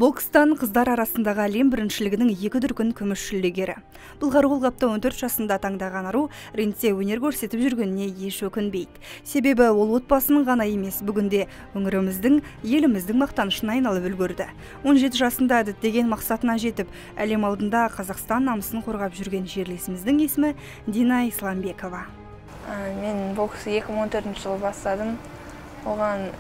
Бокстан қыздар арасындағы әлем біріншілігінің 2 дүркін күміс жүлдегері. Былғары қолғапты 14 жасында таңдаған ару рингте өнер көрсетіп жүргеніне еш өкінбейді. Себебі ол отбасының ғана емес, бүгінде өңіріміздің, еліміздің мақтанышына айналып үлгерді. 17 жасында әдеттеген мақсатына жетіп, әлем алдында Қазақстан намысын қорғап жүрген жерлесіміздің есімі Дина Исламбекова. Мен боксты 2014 жылы бастадым. Оған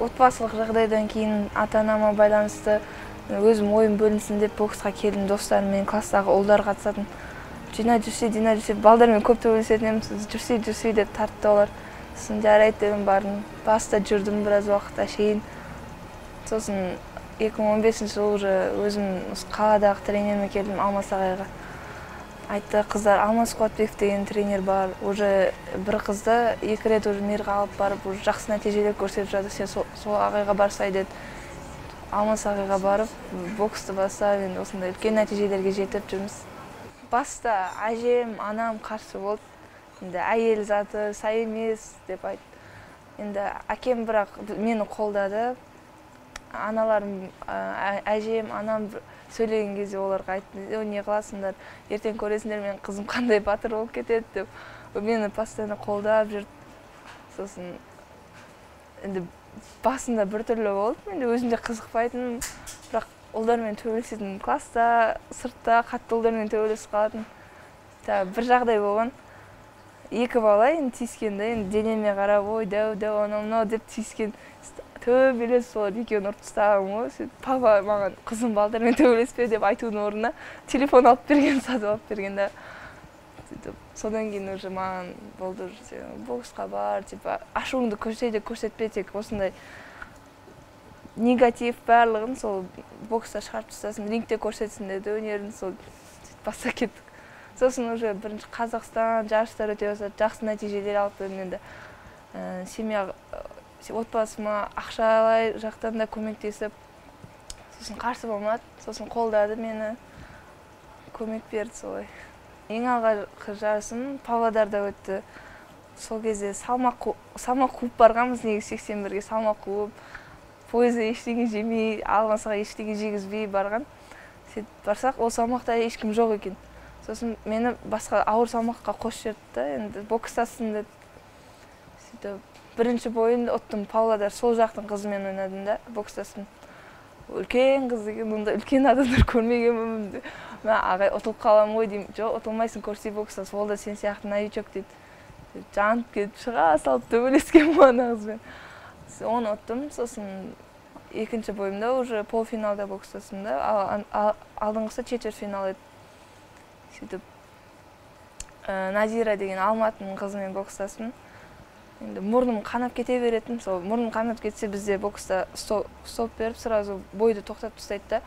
отбасылық жағдайдан кейін ата-анама байланысты өзім ойым бөлінсін деп боксқа келдім. Достарыммен, класстағы ұлдар қатысатын. Дина жүрсе, Дина жүрсе, балдармен көп төбелесетін едім. Жүрсе, жүрсе деп тартты олар. Сосын жарайды дедім, бардым. Баста жүрдім біраз уақыт әшейін. Сосын 2015 жылы уже өзім қаладағы тренеріме келдім, Алмас ағайға. Айтты, қыздар, Алмас Қуатбеков деген тренер бар, уже бір қызды 2 рет уже мирға алып барып, уже жақсы нәтижелер көрсетіп жатыр, сен сол ағайға барсай деді. Алмас ағайға барып, боксты бастап, енді осындай үлкен нәтижелерге жетіп жүрміз. Баста әжем, анам қарсы болды. Енді әйел заты сай емес деп айтты. Енді әкем бірақ мені қолдады. Аналарым, әжем, анам сөйлеген кезде оларға айттым, не қыласыңдар, ертең көресіңдер, мен қызым қандай батыр болып кетеді деп. Мені постоянно қолдап жүрді. Сосын енді басында біртүрлі болды, мен де өзім де қызықпайтынмын, бірақ ұлдармен төбелесетін, класста, сыртта қатты ұлдармен төбелесіп қалатын. Бір жағдай болған, 2 бала енді тиіскен да, енді денеме қарап, ой, дәу, дәу, анау мынау деп тиіскен. Төбелес солар екеуін ұрып тастаған ғой. Сөйтіп папа маған қызым балдармен төбелеспе деп айтудың орнына телефон алып берген, сатып алып берген да. Сөйтіп содан кейін уже маған болды, уже сен боксқа бар, типа ашуыңды көрсе де көрсетпе, тек осындай негатив барлығын сол бокста шығарып тастасын, рингте көрсетсін деді өнерін, сол сөйтіп бастап кеттік. Сосын уже бірінші Қазақстан жарыстар өте бастады, жақсы нәтижелер алып келдім енді. Семья, отбасыма ақшалай жақтан да көмектесіп, сосын қарсы болмады, сосын қолдады мені, көмек берді солай. Ең алғашқы жарысым Павлодарда өтті. Сол кезде салмақ қуып барғанбыз, негізі 81-ге салмақ қуып, пойызда ештеңе жемей, Алмасға ештеңе жегізбей барған. Сөйтіп барсақ, ол салмақта ешкім жоқ екен. Сосын мені басқа ауыр салмаққа қосып жіберді да, енді бокстасын деді. Сөйтіп бірінші бойын ұттым, Павлодар сол жақтың қызымен ойнадым да, бокстастым. Үлкен қыз деген, онда үлкен адамдар көрмегенмін. Мә, ағай, ұтылып қаламын ғой деймін. Жоқ, ұтылмайсың, көрсей бокстас, ол да сен сияқты новичок дейді. Жанып кетіп шыға салып төбелескенмін ғой ана қызбен. Оны ұттым, сосын екінші бойымда уже полуфиналда бокстастым да, алдыңғысы четвертьфинал еді. Сөйтіп Назира деген Алматының қызымен бокстастым. Енді мұрным қанап кете беретін, сол мұрным қанап кетсе бізде бокста стоп беріп, сразу бойды тоқтатып тастайды да.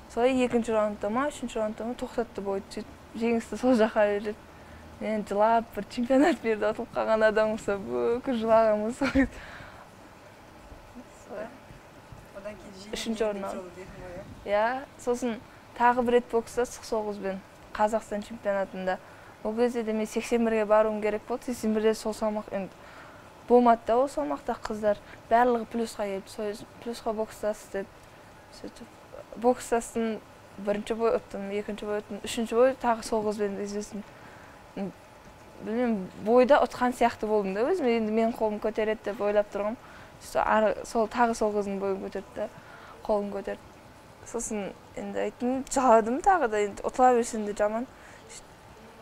Солай екінші раундта ма, үшінші раундта ма тоқтатты бойды, сөйтіп жеңісті сол жаққа берді. Мен жылап бір чемпионат берді, ұтылып қалған адам ұқсап, бүкіл жылағанмын сол. Солай. Үшінші орын алдым. Иә, сосын тағы бір рет бокстастық сол қызбен Қазақстан чемпионатында. Ол кезде де мен 81-ге баруым керек болды, 81-де сол салмақ енді болмады да, ол салмақта қыздар барлығы плюсқа келіп, сол плюсқа бокстасты деді. Сөйтіп бокстастым, бірінші бой ұттым, екінші бой ұттым, үшінші бой тағы сол қызбен кездестім. Білмеймін, бойда ұтқан сияқты болдым да өзім, енді менің қолым көтереді деп ойлап тұрғам. Сол тағы сол қыздың бойын көтерді да, қолын көтерді. Сосын енді айттым, жыладым тағы да, енді ұтыла берсем де жаман.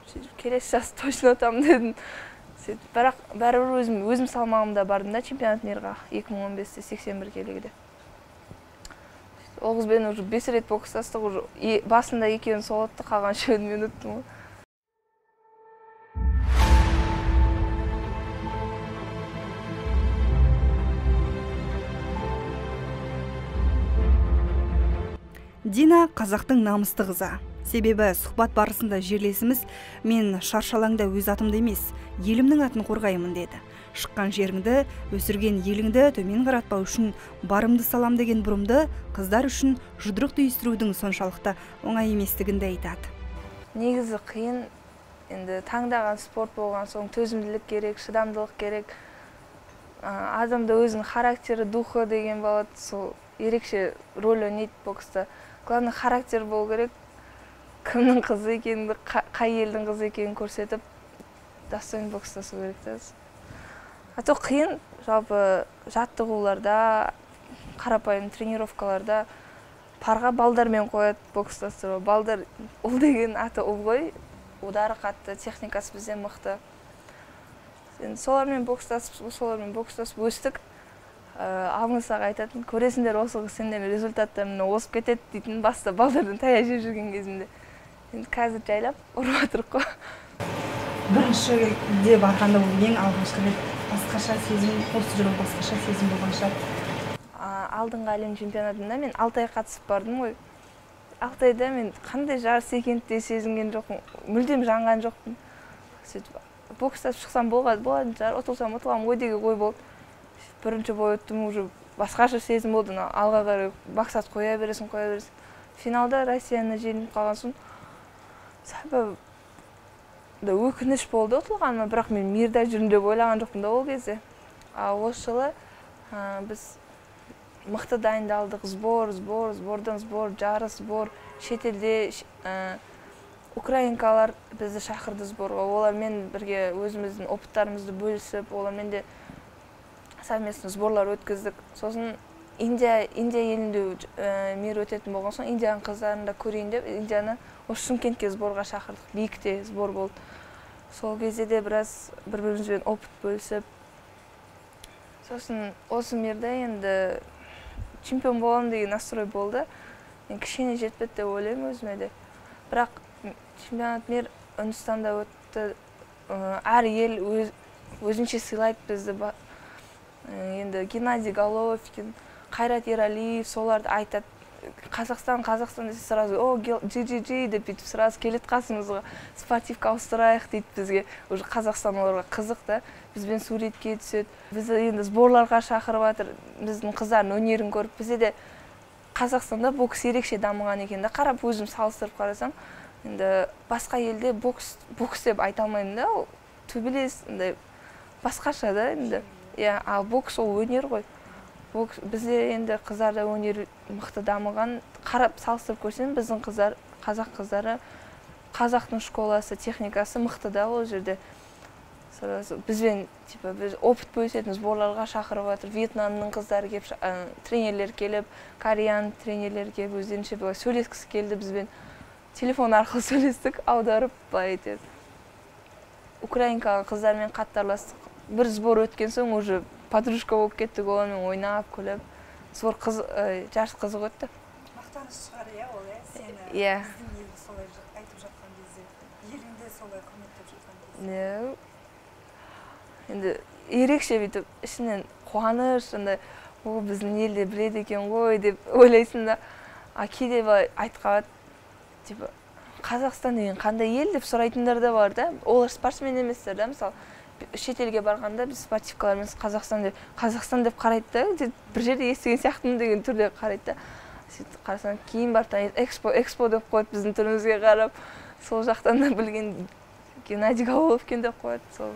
Сөйтіп келесі жас точно ұтамын дедім. Сөйтіп, бірақ бәрібір өзім салмағымда бардым да чемпионат мирға 2015-те 81 келгіде. Ол қызбен уже 5 рет бокстастық, уже басында екеуін сол ұтты, қалған үшеуін мен ұттым ғой. Дина қазақтың намысты қызы. Себебі сұхбат барысында жерлесіміз мен шаршы алаңда өз атымды емес, елімнің атын қорғаймын деді. Шыққан жеріңді, өсірген еліңді төмен қаратпау үшін барымды салам деген бұрымды қыздар үшін жұдырық түйістірудің соншалықты оңай еместігін де айтады. Негізі қиын, енді таңдаған спорт болған соң төзімділік керек, шыдамдылық керек. Адамда өзінің характері, духы деген болады, сол ерекше роль ойнайды бокста. Главное, характер болу керек. Кімнің қызы екенін, қай елдің қызы екенін көрсетіп, достойный бокстасу керек та. А то қиын, жалпы жаттығуларда, қарапайым тренировкаларда парға балдармен қояды бокстастыруға. Балдар, ұл деген аты ұл ғой, удары қатты, техникасы бізден мықты. Енді солармен бокстасып, өстік. Алмас аға айтатын, көресіңдер осы қыз сендердің результаттарыңнан озып кетеді дейтін, баста балдардан таяқ жеп жүрген кезімде. Енді қазір жайлап ұрып жатырық қой. Біріншіде барғанда ол ең алғашқы рет басқаша сезім, осы жолы басқаша сезім болған шығар. Алдыңғы әлем чемпионатында мен 6 ай қатысып бардым ғой. 6 айда мен қандай жарыс екенін де сезінген жоқпын, мүлдем жанған жоқпын. Сөйтіп бокстасып шықсам болатын шығар, ұтылсам ұтыламын ғой деген ой болды. Бірінші бой өттім, уже басқаша сезім болды. Алға қарай мақсат қоя бересің, қоя бересің. Финалда Россияны жеңіп қалған соң сәл өкініш болды ұтылғаныма, бірақ мен мирда жүрмін деп ойлаған жоқпын да ол кезде. А осы жылы біз мықты дайындалдық, сбор, сбор, сбордан сбор, жарыс, сбор. Шетелде украинкалар бізді шақырды сборға. Олармен бірге өзіміздің опыттарымызды бөлісіп, олармен де совместно сборлар өткіздік. Сосын Индия елінде мир өтетін болған соң, Индияның қыздарын да көрейін деп, Индияны осы Шымкентке сборға шақырдық. Биікте сбор болды. Сол кезде де біраз бір-бірімізбен опыт бөлісіп, сосын осы мирде енді чемпион боламын деген настрой болды. Мен кішкене жетпеді деп ойлаймын өзіме де. Бірақ чемпионат мир Үндістанда өтті. Әр ел өзінше сыйлайды бізді. Енді Геннадий Головкин, Қайрат Ералиев, соларды айтады. Қазақстан, Қазақстан десе сразу, о, GGG деп бүйтіп сразу келеді қасымызға. Спортивка ауыстырайық дейді бізге. Уже Қазақстан оларға қызық та. Бізбен суретке түседі. Бізді енді сборларға шақырып жатыр. Біздің қыздардың өнерін көріп, бізде де Қазақстанда бокс ерекше дамыған екен да. Қарап өзім салыстырып қарасам, енді басқа елде бокс, бокс деп айта алмаймын да, ол төбелес, андай басқаша да енді. Иә, ал бокс ол өнер ғой. Бокс, бізде енді қыздарда өнер мықты дамыған. Қарап салыстырып көрсем, біздің қыздар, қазақ қыздары, қазақтың школасы, техникасы мықты да ол жерде. Сразу бізбен, типа, біз опыт бөлісетін сборларға шақырып жатыр. Вьетнамның қыздары келіп, тренерлер келіп, кореян тренерлер келіп, өздерінше былай сөйлескісі келді бізбен. Телефон арқылы сөйлестік, аударып былай етеді. Украинкалы қыздармен қатты араластық. Бір сбор өткен соң уже подружка болып кеттік, олармен ойнап, күліп. Сбор жарыс қызық өтті. Мақтаныш шығар, иә, ол, иә, сені Иә. біздің елді солай айтып жатқан кезде, еліңді солай құрметтеп жатқан кезде. Иә. Енді ерекше бүйтіп ішінен қуаныш, андай, о, біздің елде біледі екен ғой деп ойлайсың да. А кейде былай айтып қалады, типа, Қазақстан деген қандай ел деп сұрайтындар да бар да. Олар спортсмен еместер да, мысалы. Шетелге барғанда біз спортивкалармен Қазақстан деп, Қазақстан деп қарайды да, бір жерде естіген сияқтымын деген түрде қарайды да. Сөйтіп қарасаң, кейін барып таниды, экспо, экспо деп қояды біздің түрімізге қарап. Сол жақтан да білген Геннадий Головкин деп қояды сол.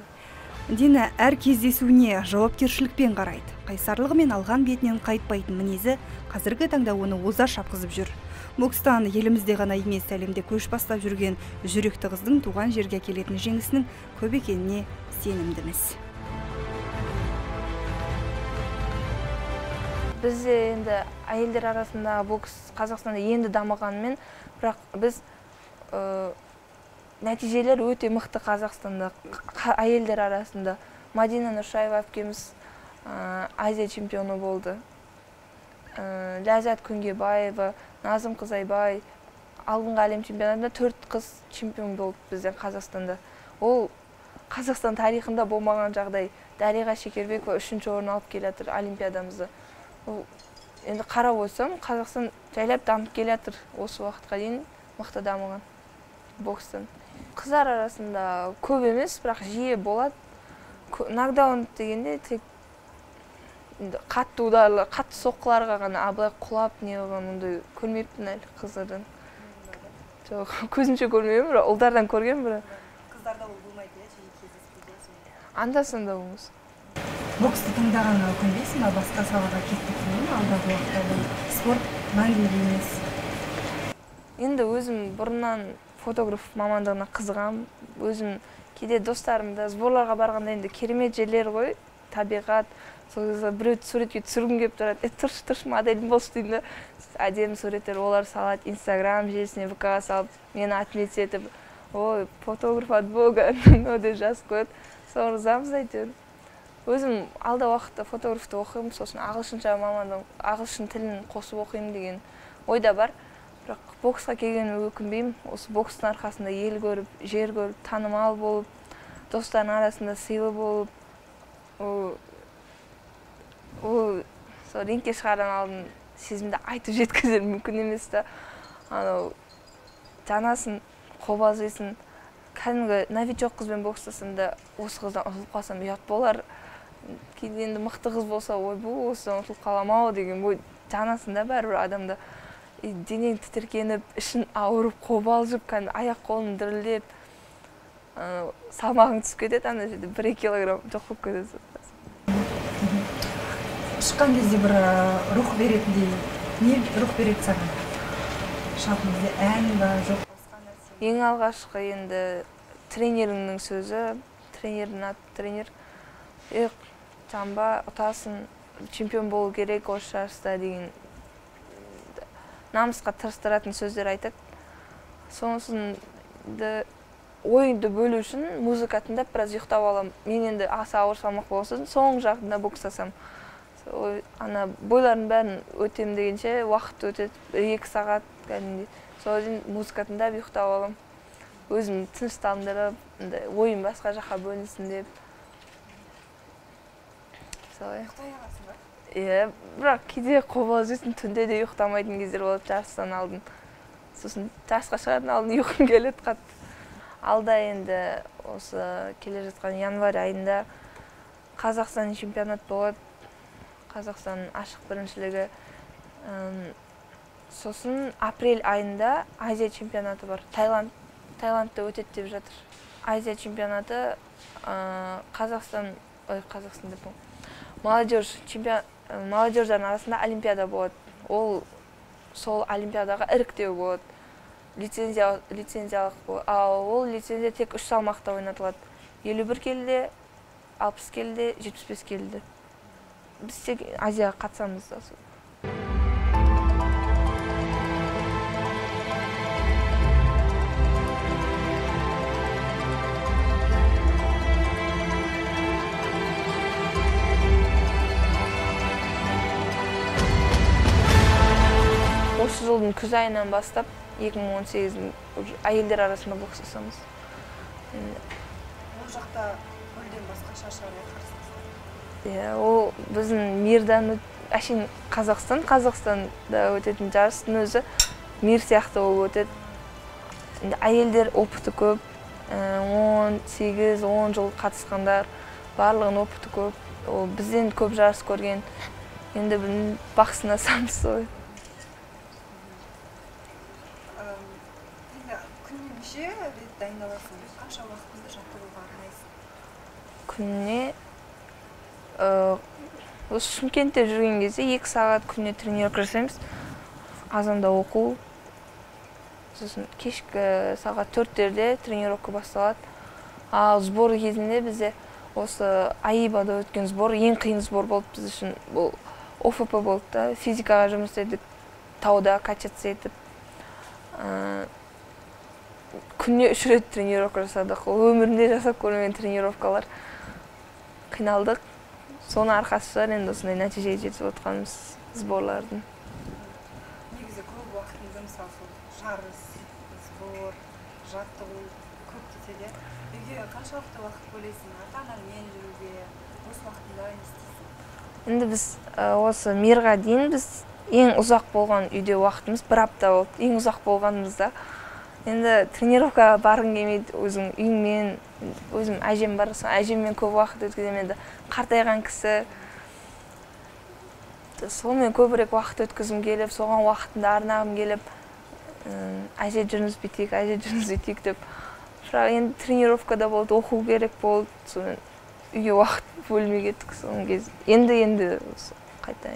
Дина әр кездесуіне жауапкершілікпен қарайды. Қайсарлығы мен алған бетінен қайтпайтын мінезі қазіргі таңда оны оза шапқызып жүр. Бокстан елімізде ғана емес, әлемде көш бастап жүрген жүректі қыздың туған жерге әкелетін жеңісінің көп екеніне сенімдіміз. Бізде енді әйелдер арасында бокс Қазақстанда енді дамығанымен, бірақ біз нәтижелер өте мықты Қазақстанда әйелдер арасында. Мадина Нұршаева әпкеміз Азия чемпионы болды. Ләззат Күнгебаева, Назым Қызайбай алдыңғы әлем чемпионатында 4 қыз чемпион болды бізден Қазақстанда. Ол Қазақстан тарихында болмаған жағдай. Дариға Шекербекова 3-ші орын алып келе жатыр олимпиадамызда. Ол енді қарап отырсам, Қазақстан жайлап дамып келе жатыр, осы уақытқа дейін мықты дамыған бокстан. Қыздар арасында көп емес, бірақ жиі болады. Нокдаун дегенде тек енді қатты ударлар, қатты соққыларға ғана, а былай құлап не қылған ондай көрмеппін әлі қыздардан. Жоқ, көзімше көрмегенмін, бірақ ұлдардан көргенмін, бірақ. Қыздарда ол болмайды, иә, жиі кездеспейді, иә, сондай. Анда-санда болмаса. Боксты таңдағаныңа өкінбейсің ба? Басқа салаға кетті ме алдағы уақытта? Бұл спорт мәңгілік емес. Енді өзім бұрыннан фотограф мамандығына қызығам. Өзім кейде достарымды сборларға барғанда енді керемет жерлер ғой, табиғат. Сол кезде біреуді суретке түсіргім келіп тұрады. Тұршы, тұршы, моделім болшы деймін да. Әдемі суреттер олар салады, Инстаграм желісіне, ВК-ға салып, мені отметить етіп, ой, фотограф от Бога деп жазып қояды. Соны ырзамыз әйтеуір. Өзім алда уақытта фотографты оқимын, сосын ағылшынша мамандығым, ағылшын тілін қосып оқимын деген ойда бар. Бірақ боксқа келгеніме өкінбеймін. Осы бокстың арқасында ел көріп, жер көріп, танымал болып, достардың арасында сыйлы болып, ол сол рингке шығардан алдын сезімді айтып жеткізер мүмкін емес та. Анау жанасын, қобалжисың. Кәдімгі новичок қызбен бокстасам да осы қыздан ұтылып қалсам ұят болар. Кейде енді мықты қыз болса, ойбу, осыдан ұтылып қалам ау деген ой жанасын да бәрібір адамда. Денең тітіркеніп, ішін ауырып, қобалжып, кәдімгі аяқ қолың дірілдеп, салмағың түсіп кетеді, ана жерде 1-2 килограмм жоқ болып кетеді. Шыққан кезде бір рух беретіндей, не рух береді саған? Шығатын кезде ән ба, жоқ басқа нәрсе? Ең алғашқы енді тренеріңнің сөзі, тренердің аты тренер. Жанба, ұтасың, чемпион болу керек осы жарыста деген намысқа тырыстыратын сөздер айтады. Сонысын ойынды бөлу үшін музыка тыңдап біраз ұйықтап аламын. Мен енді аса ауыр салмақ болған соң соңғы жағында бокстасам. Ана бойлардың бәрін өтем дегенше уақыт өтеді, 2 сағат кәдімгідей. Содан кейін музыка тыңдап ұйықтап аламын. Өзім тыныштандырып, ойым басқа жаққа бөлінсін деп. Солай. Ұйықтай аласың ба? Иә, бірақ кейде қобалжисың, түнде де ұйықтамайтын кездер болады жарыстан алдын. Сосын жарысқа шығардың алдын ұйқым келеді қатты. Алда енді осы келе жатқан январь айында Қазақстан чемпионат болады. Қазақстан ашық біріншілігі. Сосын апрель айында Азия чемпионаты бар. Таиландта өтеді деп жатыр. Азия чемпионаты Қазақстан, ой, Қазақстан деп молодежь чемпион, молодежьдардың арасында олимпиада болады. Ол сол олимпиадаға іріктеу болады. Лицензиялық болады. Ал ол лицензия тек 3 салмақта ойнатылады. 51 келіде, 60 келіде, 75 келіде. Біз тек Азияға қатысамыз да сол. Осы жылдың күз айынан бастап 2018-дің әйелдер арасында бокстасамыз. Ол жақта мүлдем басқаша шығар, қарсыластар. Иә, ол біздің мирдан әшейін Қазақстанда өтетін жарыстың өзі мир сияқты болып өтеді. Енді әйелдер опыты көп, 18-10 жыл қатысқандар, барлығының опыты көп. Ол бізден көп жарыс көрген. Енді білмеймін, бақ сынасамыз солай. Енді күніне неше рет дайындаласың? Қанша уақытыңды жаттығуға арнайсың? Күніне осы Шымкентте жүрген кезде 2 сағат күніне тренировка жасаймыз. Азанда оқу, сосын кешкі сағат 4-терде тренировка басталады. Ал сбор кезінде бізде осы Аибада өткен сбор ең қиын сбор болды біз үшін. Бұл ОФП болды да, физикаға жұмыс істедік, тауда качаться етіп. Күніне 3 рет тренировка жасадық. Ол өмірімде жасап көрмеген тренировкалар. Қиналдық. Соның арқасы шығар енді осындай нәтижеге жетіп отқанымыз сборлардың. Негізі көп уақытыңды мысалы сол жарыс, сбор, жаттығу көп кетеді. Үйге қаншалықты уақыт бөлесің? Ата-анаңмен жүруге, бос уақытында не істейсің? Енді біз осы мирға дейін біз ең ұзақ болған үйде уақытымыз 1 апта болды. Ең ұзақ болғанымызда. Енді тренировкаға барғым келмейді, өзім үйіммен, өзім әжем бар, сол әжеммен көп уақыт өткіземін. Енді қартайған кісі, сонымен көбірек уақыт өткізгім келіп, соған уақытымды арнағым келіп, әже жүріңіз бүйтейік, әже жүріңіз бүйтейік деп. Бірақ енді тренировкада болды, оқу керек болды, сонымен Үйге уақыт бөлмей кеттік соның кез. Енді қайта.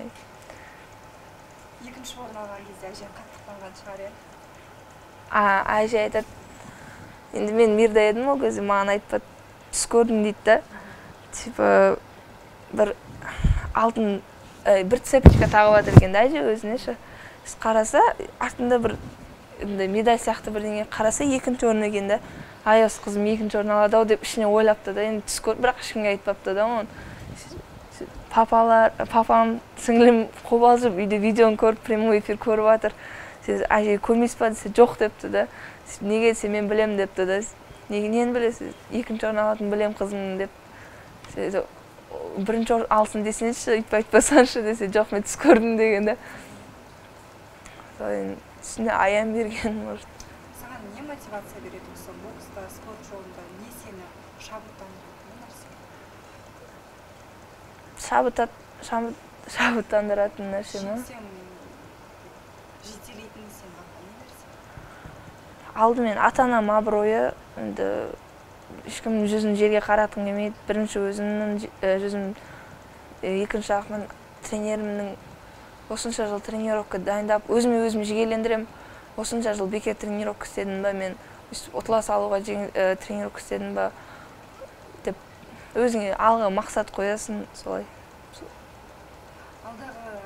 Екінші орын алған кезде әже қатты қуанған шығар, иә? Әже айтады, енді мен Мирда едім ол кезде, маған айтпады, түс көрдім дейді да. Типа бір алтын, бір цепочка тағып жатыр екен да әже өзіне ше. Қараса, артында бір медаль сияқты бірдеңе, қараса екінші орын екен да. Ай, осы қызым екінші орын алады ау деп ішіне ойлапты да, енді түс көріп, бірақ ешкімге айтпапты да оны. Папам, сіңлім қобалжып үйде видеоны көріп, прямой эфир көріп жатыр. Әже көрмейсіз ба десе, жоқ депті да. Неге десе, мен білем депті да. Неге, нені білесіз? Екінші орын алатынын білем қызымның деп. Бірінші орын алсын десеңізші, өйтіп айтпасаңшы десе, жоқ, мен түс көрдім деген да. Сол түсіне аян берген, может. Саған не мотивация береді осы бокста, спорт жолында, не сені шабыттандырады, не нәрсе? Шабыттандыратын нәрсе ма? Сен жетелейтін сен не нәрсе? Алдымен ата-анам абыройы, енді ешкімнің жүзін жерге қаратқым келмейді. Бірінші өзімнің жүзім, екінші жағынан тренерімнің осынша жыл тренировка дайындап, өзіме өзім жігерлендірем. Осынша жыл бекер тренировка істедім ба, мен өйстіп ұтыла салуға тренировка істедім ба деп өзіңе алға мақсат қоясың, солай. Алдағы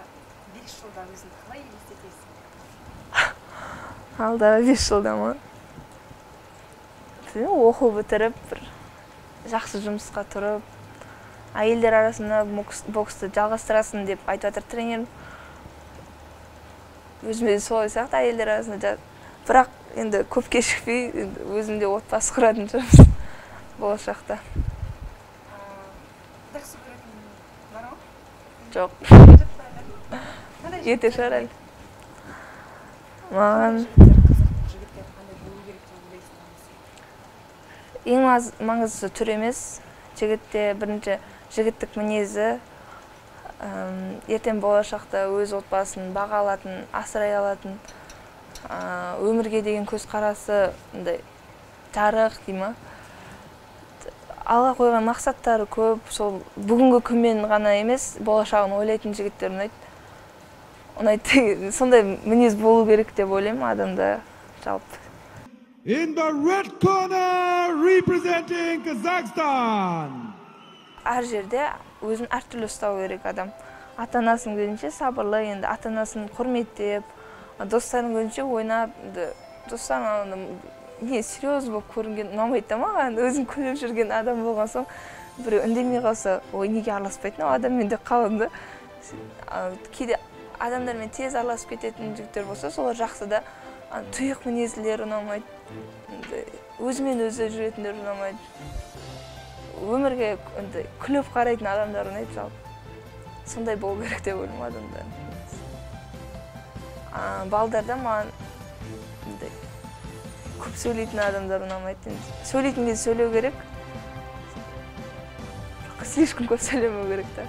5 жылда өзіңді қалай елестетесің? Алдағы 5 жылда ма? Білмеймін, оқу бітіріп, бір жақсы жұмысқа тұрып, әйелдер арасында боксты жалғастырасың деп айтып жатыр тренерім. Өзіме де солай сияқты әйелдер арасында бірақ енді көп кешікпей, енді өзім де отбасы құратын шығармын болашақта. Жақсы көретін бар ма? Жоқ. Қандай Ерте шығар әлі. Маған жігіттер қандай болу керек деп ойлайсың? Ең маңыздысы түр емес, жігітте бірінші жігіттік мінезі, ертең болашақта өз отбасын баға алатын, асырай алатын, өмірге деген көзқарасы мындай жарық дей ма? Алға қойған мақсаттары көп, сол бүгінгі күнмен ғана емес, болашағын ойлайтын жігіттер ұнайды. Ұнайды деген, сондай мінез болу керек деп ойлаймын адамда жалпы. In the red corner, representing Kazakhstan. Әр жерде өзін әртүрлі ұстау керек адам. Ата-анасының көзінше сабырлы, енді ата-анасын құрметтеп, достарының көзінше ойнап, енді достарының алдында не серьезно болып көрінген ұнамайды да маған. Өзім күліп жүрген адам болған соң, біреу үндемей қалса, ой, неге араласпайды мынау адаммен деп қаламын да. Кейде адамдармен тез араласып кететін жігіттер болса, солар жақсы да. Тұйық мінезділер ұнамайды, енді өзімен өзі жүретіндер ұнамайды. Өмірге енді күліп қарайтын адамдар ұнайды жалпы. Сондай болу керек деп ойлаймын адамдар. Балдарда маған мындай көп сөйлейтін адамдар ұнамайды. Енді сөйлейтін кезде сөйлеу керек, бірақ слишком көп сөйлемеу керек та.